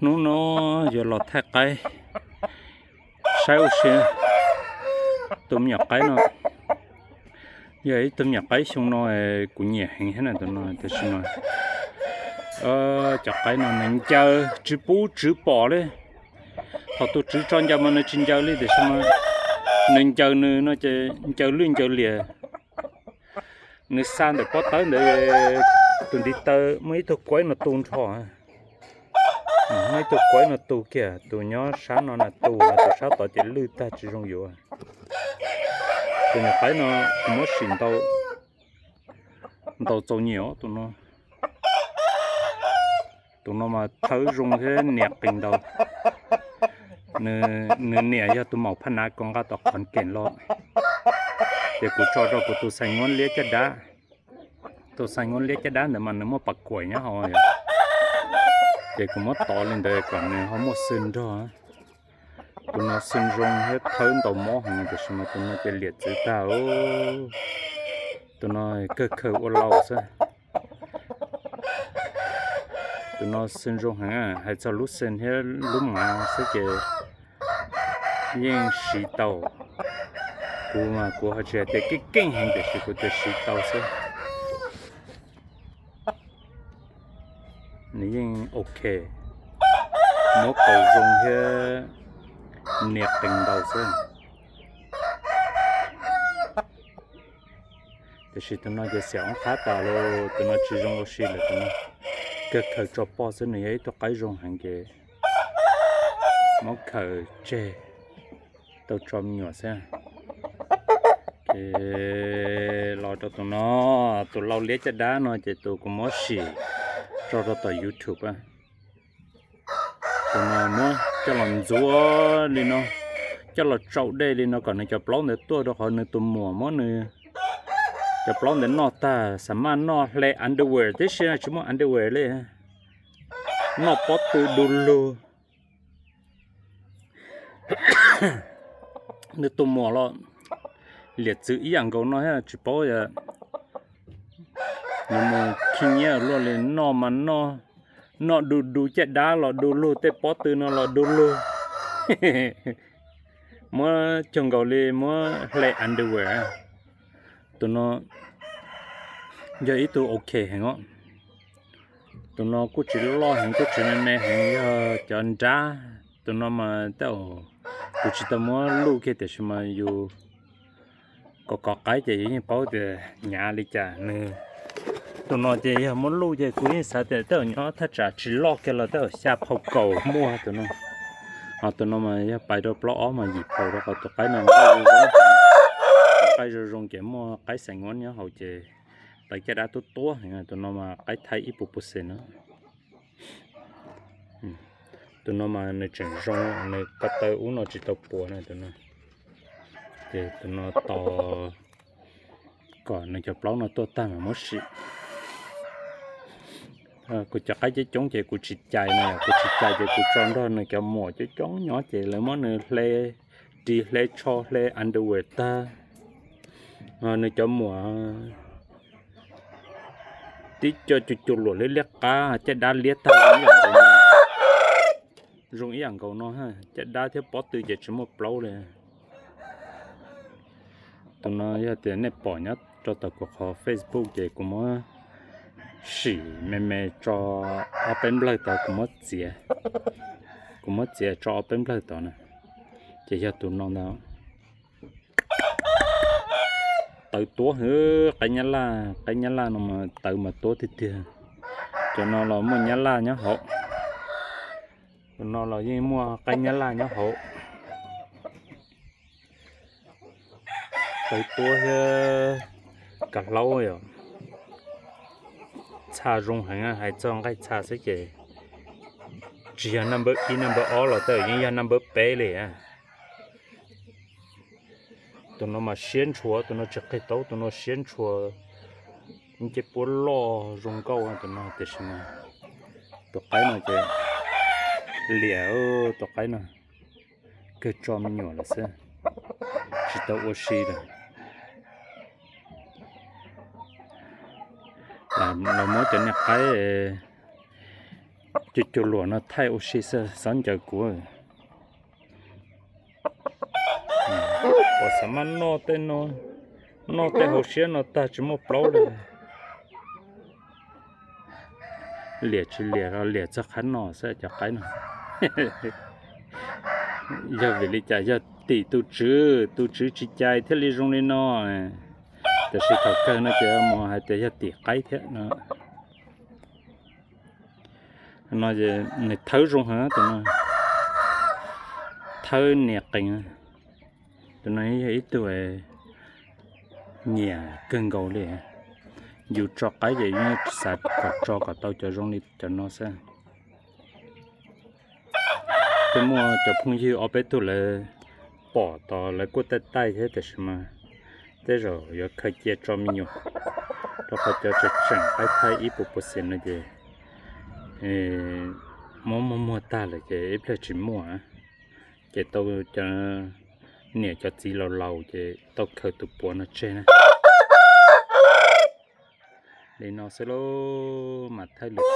Hnub no yuav los thaij qaib saib ua si. Tus me nyuam qaib no yog ib tug me nyuam qaib xyoo no, kuv nyiam heev thiab na tus no, tiam sis mas cov qaib no nws ncaws tsis pub tswv pom li. Thaum tus tswv tso ncaws mas nws tsis ncaws li, tiam sis mas nws ncaws nws no ces ncaws lwj ncaws liam. Nws xa ntawm pob tawb ntawd, tus ntiv taw muaj ib tug kuaib no tu nrho. Muaj ib tug kuaib no tu kiag, tus nyob sab no na tu, tus sab tod ces lwj tag tsis zoo yuav. Tus nyuam qaib no kuv muab sim ntau, ntau txaus nyiam os tus no. Tus no mas thawb zoo thiab nias qis ntau. Nws niam yog tus maum phaj nav kaus nqa tom Khon Keem los, ces kuv tso rau kuv tus xais nguab liab caj dab. Tus xais nguab liab caj dab ntawd mas nws muaj pas kuam nyob hauv, ces kuv muab tov li ntawd kom nws ho muaj xwb nrog. Tus no xwb zoo thiab thawb ntau mob heev, tiam sis mas tus no ces liam txwv tag. Tus no kawg khaws ua lau xwb. Tus no xwb zoo heev, hais txog lub xwb thiab lub mav xwb ces yeej siv tau. Kuv mas kuv ho tsis hais tias keej keej heev, tiam sis kuv tias siv tau xwb. Nws yeej ok, muab kaus zoo thiab nias qis ntau xwb. Tiam sis tus no ces xiam oob qhab tas lawm, tus no tsis zoo ua si lawm, tus no kawg khaws tso poj xwb, nws yog ib tug qaib zoo heev ces muab khaws tseg tau tso me nyuam xwb. Ces los rau tus no, tus lau liab caj dab no ces tus kuv muab sim tso rau tom YouTube. Tus no muab coj los ntxuav li no, coj los tsau dej li no kom nws cov plaub ntawd tuaj, rau qhov nws tus muam muab nws cov plaub ntawd noj tag, xam maj noj hle underwear tib si, tsis muaj underwear li, noj pob tw du lug. Nws tus muam los liam txwv ib yam nkaus no thiab, tsis paub yog nws mus khib nyiab luaj li, noj mas noj, noj du du caj dab los du lug, tej pob tw no los du lug. Muab cuag nkaus li muab hle underwear. Tus no yog ib tug ok heev os. Tus no kuj tsis loj heev kuj tsis me me heev, yog cov nrab. Tus no mas tej zaum kuv tsis tau muab luj kiag, tiam sis mas yus kom kov qaib ces yus yeej paub tias nyav li cas. Nws tus no ces yog muab luj ces kuv yeej xav tias tej zaum nyob thaj tsam tsis loj kiag los tej zaum xya phau kaum muaj tus no. Ho tus no mas yog pais rau plaub ob mas yim phau, rau qhov tus qaib no nqaij zoo zoo ces muaj qaib xais nguab nyob hauv ces tawv caj dab tuab tuab. Tus no mas qaib thaib ib puas puas xees na. Tus no mas nws tseem zoo, nws ko taw ub no tsis tau puas na tus no. Ces tus no tos kom nws cov plaub no tuaj tag mas muab sim. Kuv cov qaib coob coob ces kuv tsis cais na, kuv tsis cais ces kuv tso nrog nws cov muam coob coob nyob ces lawv muab nws hle ris hle tsho hle underwear tag. Nws cov muam tib co cuag cuag luam liab liab qab, caj dab liab tag zoo ib yam nkaus no, caj dab thiab pob tw ces tsis muaj plaub li. Tus no yog tias nej pom nyob rau tom kuv qhov Facebook ces kuv muab sim me me tso ob peb nplawg tod, kuv muab txiav, kuv muab txiav tso ob peb nplawg tod na. Ces yog tus no ntag. Tawv tuab hwv, qaib nyab laj, qaib nyab laj no mas tawv mas tuab tiag tiag. Cov no los muaj nyab laj nyob hauv. Tus no los yeej muaj qaib nyab laj nyob hauv. Tawv tuab thiab kav hlaub yom. Txha zoo heev, hais txog nqaij txha xwb ces tsis yog number ib number ob los tej zaum yeej yog number peb li. Tus no mas siab ntshua, tus no tsis qig taub, tus no siab ntshua, ncej puab loj zoo nkauj tus no, tiam sis mas tus qaib no ces liam, tus qaib no kawg tso me nyuam lawm xwb, tsis tau ua si lawm. Los muab cov niag qaib Cov cua luam no thaij ua si xwb, xav ncaws kuv. Pom xav mas noj tej no, noj tej hauv siab no tag tsis muaj plaub li. Liam tsis liam los liam txog qhov no xwb cov qaib no. Yog vim li cas? Yog tim tus tswv, tus tswv tsis cais thiaj li zoo li no. Tiam sis thaum kawg no ces mus hais tias yog tim qaib thiab no. No nws thawb zoo heev tus no, thawb nias qees. Tus no yog ib tug nyiam kawg nkaus li. Yus tso qaib ces yeej xav kom tso kom tau cov zoo li cov no xwb. Twb muaj cov phooj ywg ob peb tug lawv pom tos lawv kuj taij taij thiab tiam sis mas tej zaum yuav khaws cia tso me nyuam, rau qhov cov tseem tseem qaib thaij ib puas puas xiam no ces muab muag muag tag lawm ces ib pliag tsis muaj, ces tau cov niam cov txiv laus laus ces tau khaws tus puav no tseg na. Li no xwb lauj, mas thaij lus